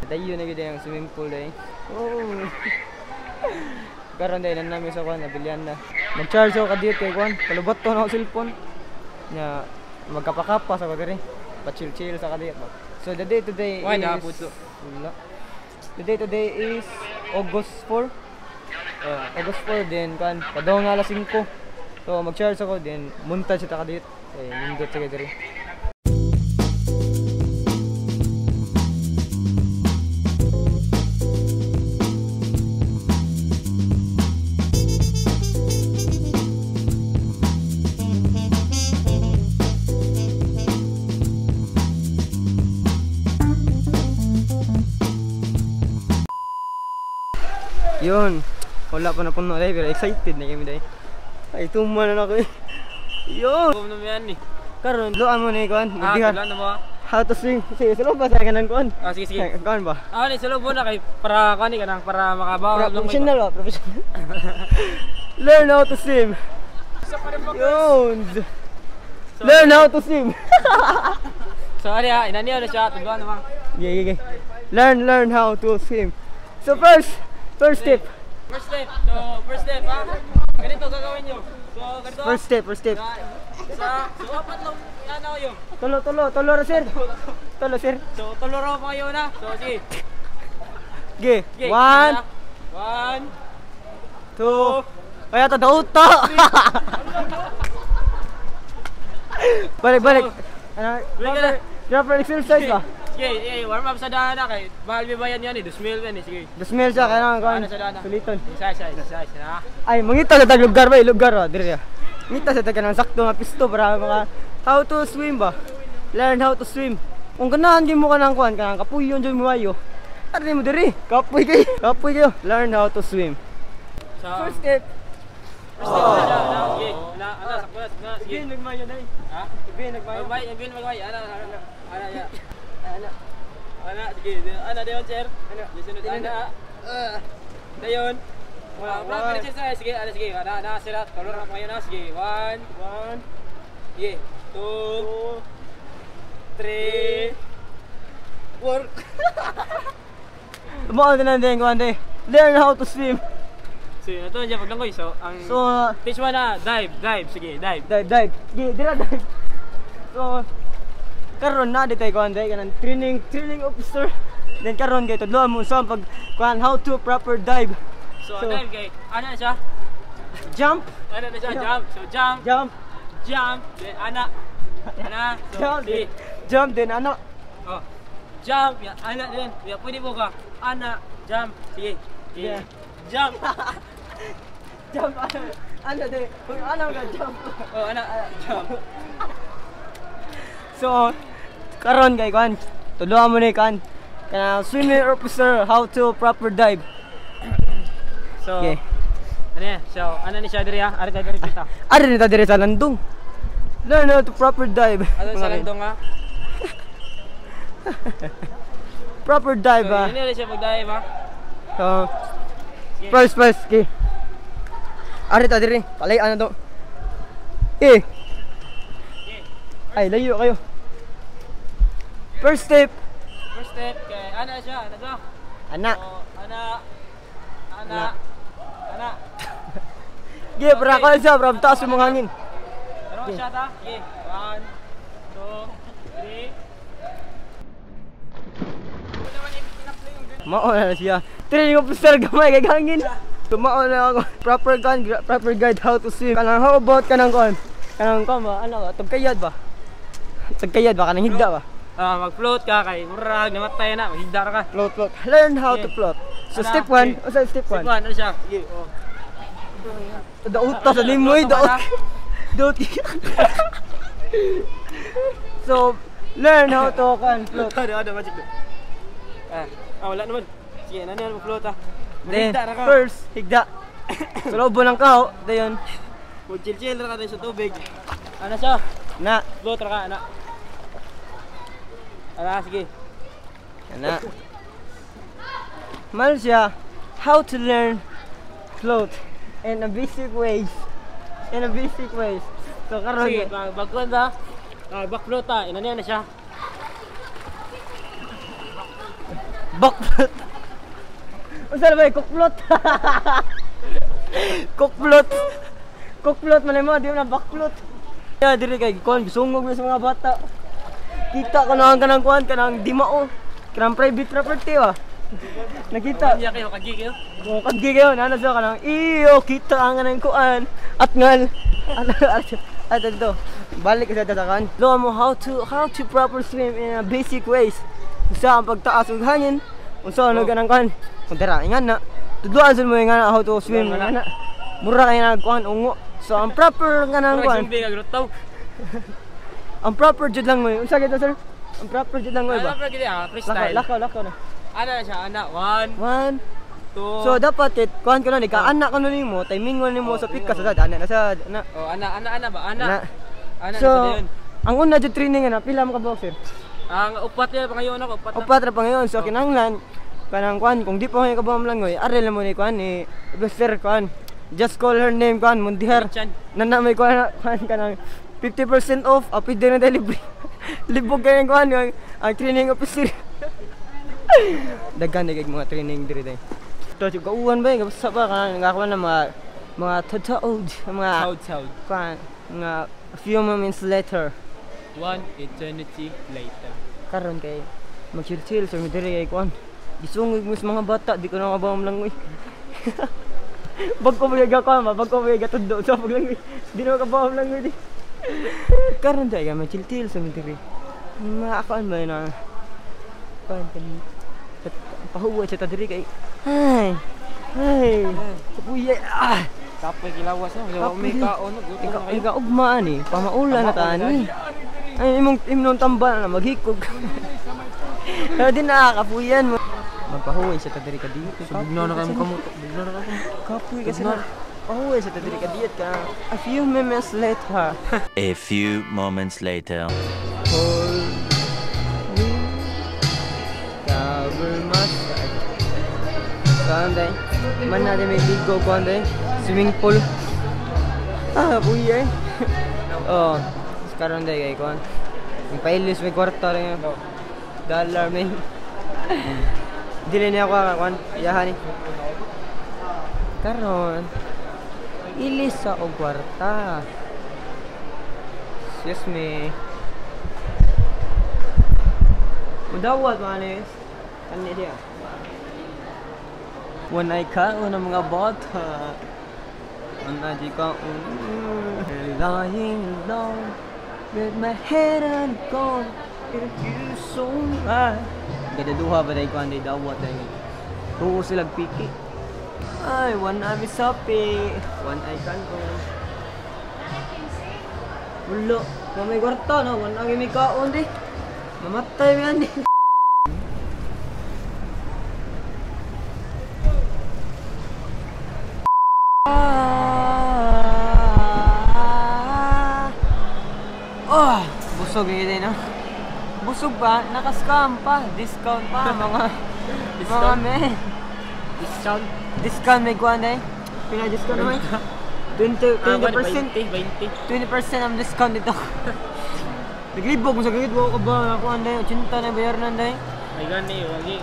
Dayo na gyud ang swimming pool day. Oh. Karon day nan nami sa kuan nabilian na. Mag-charge ako kadiyot kay kuan, palubat to na ako cellphone. Nya magkapakapa sa ko diri. Pa-chill-chill sa kadiyot ba. So the day today Why is na puso? Wala. The day today is August 4. August 4 then kuan padong nga alas 5. So mag-charge ako then montage ta kadiyot. Eh nindot sa diri. Yun, wala pa na puno dahil pero excited na kami dahil. Ay, tuma na ako eh. Yun! Kung naman yan eh. Karon, luan mo na ikuan. Ah, Magdihan. tulan na mo ah. How to swim. Sige, sulog ba sa kanan kuan? Ah, sige, sige. Kuan ba? Ah, ni sulog mo na kay para kuan ka nang para makabaw. Professional ba? Professional. Learn how to swim. Yun! Learn how to swim. So, ano ya, inaniyo na siya, tulan na mo. Okay, okay. Learn how to swim. So first step. First step. So, first step ha. Ganito gagawin nyo. So, ganito. First step, first step. Sa, so, apat lang ano kayo. Tulo ra sir. Tulo sir. So, tulo raw pa kayo na. So, sige. Sige. Sige. 1, 1, 2. Kaya ta daot ta. Balik, balik. Ano? Balik. Proper exercise ba? Sige, eh, warm up sa daan na kay mahal ba yan yan eh, 2,000 yan eh, sige. 2,000 siya kaya naman kuan. Ano sa daan na? Suliton. Isa, isa, isa, isa na. Ay, mangita sa tag lugar ba, lugar ba, dire ya. Mangita sa tag kanang sakto nga pisto para maka how to swim ba. Learn how to swim. Kung ganahan gyud mo kanang kuan, kanang kapuyon jud mo ayo. Arni mo diri. Kapoy kayo. Kapoy kayo. Learn how to swim. So, First step. First step na siya, na, sige. Na, ana, sakto na, sakto na, sige. Ibin nagmayo dai. Ha? Ibin nagmayo. Magmay, ibin magmay, ana, ana, ana, ana. Ana. Ana, sige, ana dayon sir. Ana. Sunod, ana. Dayon. One, Proper exercise, sige, ana, sige, ana, ana, sila, color na kayo na, sige. 1, 1, sige, 2, 3, 4. Mao na din kuan day. Learn how to swim. So, yun, ito nandiyan paglangoy. So, ang So, teach mo na, dive, dive, sige, dive. Dive, dive. Sige, dira dive. So, karon na ditay kuan day kanang training officer. Then karon kay tudloan mo sa pag kuan how to proper dive. So, dive kay ana siya? Jump. Ana na siya, jump. So, jump. Jump. Jump, then ana. Ana. So, jump, sige. Jump then ana. Oh. Jump, ya, ana din. Ya, pwede mo ka. Ana, jump. Sige. Sige. Yeah. Jump. Jump, ana. Ana din. Kung ana ka jump. Oh, ana, jump. So, karon kay kuan, tudloan mo ni kuan. Kana swimming officer how to proper dive. So, Okay. Ano yan? So, ano ni siya diri ha? Ari ta diri kita. Ari ni ta diri sa landong. Learn how to proper dive. Ano sa landong ha? Proper dive so, ha. Yun siya mag-dive ha. So, first, okay. Ari ta diri, palay ano to. Eh. Ay, layo kayo. First step. First step kay ana siya, ana siya. Ana. So, ana. Ana. Ana. Sige, para kuan siya, para taas yung mga hangin. Pero siya ta. Sige. 1, 2, 3. Mao na siya. Training officer gamay kay hangin. Tumao na ako. Proper gun, proper guide how to swim. Kanang how about kanang kuan? Kanang kuan ba? Ano ba? Tugkayad ba? Tugkayad ba? Kanang higda ba? Mag-float ka kay murag namatay na, maghigda ra ka. Float, float. Learn how to float. So Ana, step 1, usa step 1. Step 1, ano siya? Sige, oh. Daot ta sa limoy, daot. Daot. So, learn how to kan float. Ano, magic do. Ah, wala naman. Sige, ano yan, mag-float ah. Then, Maghigda ra ka. first, higda. Sa loob ng kao, dayon. Mag-chill-chill ra ka sa tubig. Ano siya? Na. Float ra ka, ana. Ana, sige. Ana. Mahal siya, how to learn float in a basic ways. In a basic ways. So karon sige, mag-float ta. Back float ta, inano na siya. Backflot. Unsa na ba cookflot? Cookflot. Cookflot man mo, di na backflot. Ya diri kay kuan sungog sa mga bata. Kita ko na ang kanang kuan kanang di mao. Kanang private property ba. Nakita. Kanya kayo kagi kayo. Kung kagi kayo nana sa kanang iyo kita ang kanang kuan at ngal. At dito. Balik sa datakan. Lo mo how to proper swim in a basic ways. Unsa ang pagtaas og hangin, unsa ang kanang kuan. Kung dara ingan na. Tudloan sa mo ingan how to swim ingan na. Mura kay na kuan ungo. So ang proper kanang kuan. Ang proper jud lang mo. Unsa gyud sir? Ang proper jud lang mo ba? Proper gid freestyle. Lakaw lakaw na. Ana siya, ana 1 1 2. So dapat kit kuan ko na ni ka anak ko nimo, timingon nimo sa pikas sa ana na sa ana. Oh, ana ana ana ba? Ana. Ana so, na sa ang una jud training ana pila mo ka boxer? Ang upat na pangayon ako, upat na. Upat ra pangayon. So kinahanglan kanang kuan kung di pa kayo kabam langoy, arel mo ni kuan ni Bester kuan. Just call her name kuan Mundihar. Nana may kuan kuan kanang 50% off, apid din na delivery. Libog kayo kuan ang training officer. Daghan na kay mga training diri day. To kauwan ba basta ba kanang nagakuan na mga tataod, mga taod kuan nga a few moments later. One eternity later. Karon kay mag-chill-chill sa so, diri kay kuan. Gisungog mo sa mga bata, di ko na kabawang langoy. Bag ko may gakuan ba, bag ko may gatundo sa paglangoy. Di na kabawang langoy di. Karon dai kay mag-chill-chill sa diri. Maakuan ba na kuan kan pahuway sa tadiri kay ay ay kapuya ah. Kapoy gilawas no, wa may kaon no, gutom na kayo. Ikaw ugma ani, pamaula na ta ani. Ay imong imnon tamba na maghikog. Pero di na kapuyan mo. Magpahuway sa tadiri ka dito. Bugnaw na kayo kamo, bugnaw na kayo. Kapuy kasi na. Pahuway sa tadiri ka dito ka. A few moments later. A few moments later. Hold me, cover my side. Sunday, man natin may ligo ko anday. Swimming pool. Ah, buya eh. Oh, karon day kay kuan. Ang pailis may kwarta rin. Dollar man. Dili niya ako kuan. Iyahan ni. Karon ilis sa og kwarta. Excuse me. Mudawat manis. Kani dia. Wanay kaon ang mga bata. Wanay di kaon. Lying alone with my head on gone. If you so right. Gadaduha ba dahil kuhan dahil dawat dahil. Tuo sila piki. Ay, one eye misapi. One eye kaon. Wala. Mamay kwarta no. One eye may kaon di. Mamatay mo yan di. Oh, busog yun din, no? Busog pa, naka-scam pa, discount pa, mga discount. Mga men. Discount. Discount may kuan eh. Pina-discount naman. 20%. 20% ang discount dito. Naglibog mo sa gigit, wala ka ba? Kuan day, 80 na bayaran day. Ay gani, wagi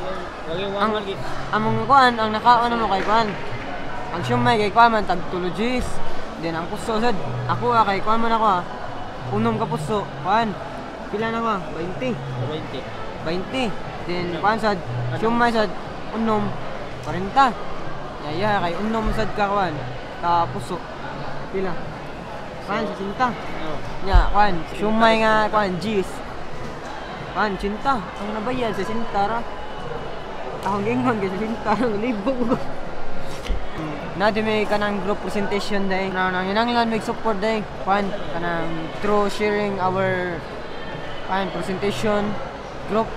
wagi. Ang mga kuan, ang nakaon mo kay kuan. Ang siomay kay kuan man tag 2 Gs. Then ang puso sad, ako kay kuan man ako ah. Unom ka puso, kuan. Pila na ko? 20. 20. Then kuan sad, siomay sad unom 40. Yaya kay unom sad ka kuan ka puso. Pila? Kuan 60. Nya kuan, siomay nga kuan Gs. Kuan 80. Ang nabayad 60 ra. Akong gingon kay 60 ang libog ko. Nadi may kanang group presentation day. Nanginanglan may support day. Kuan kanang through sharing our kuan presentation group.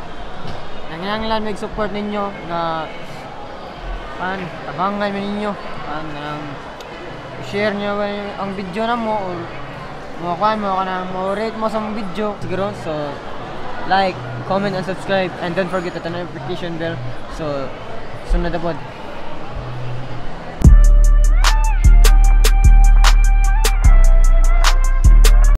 Nanginanglan may support ninyo nga kuan tabangan mi ninyo. Kuan kanang share niyo ang video na mo or mo kuan mo kanang mo rate mo sa mong video. Siguro so like, comment and subscribe and don't forget to turn on notification bell. So sunod na pod.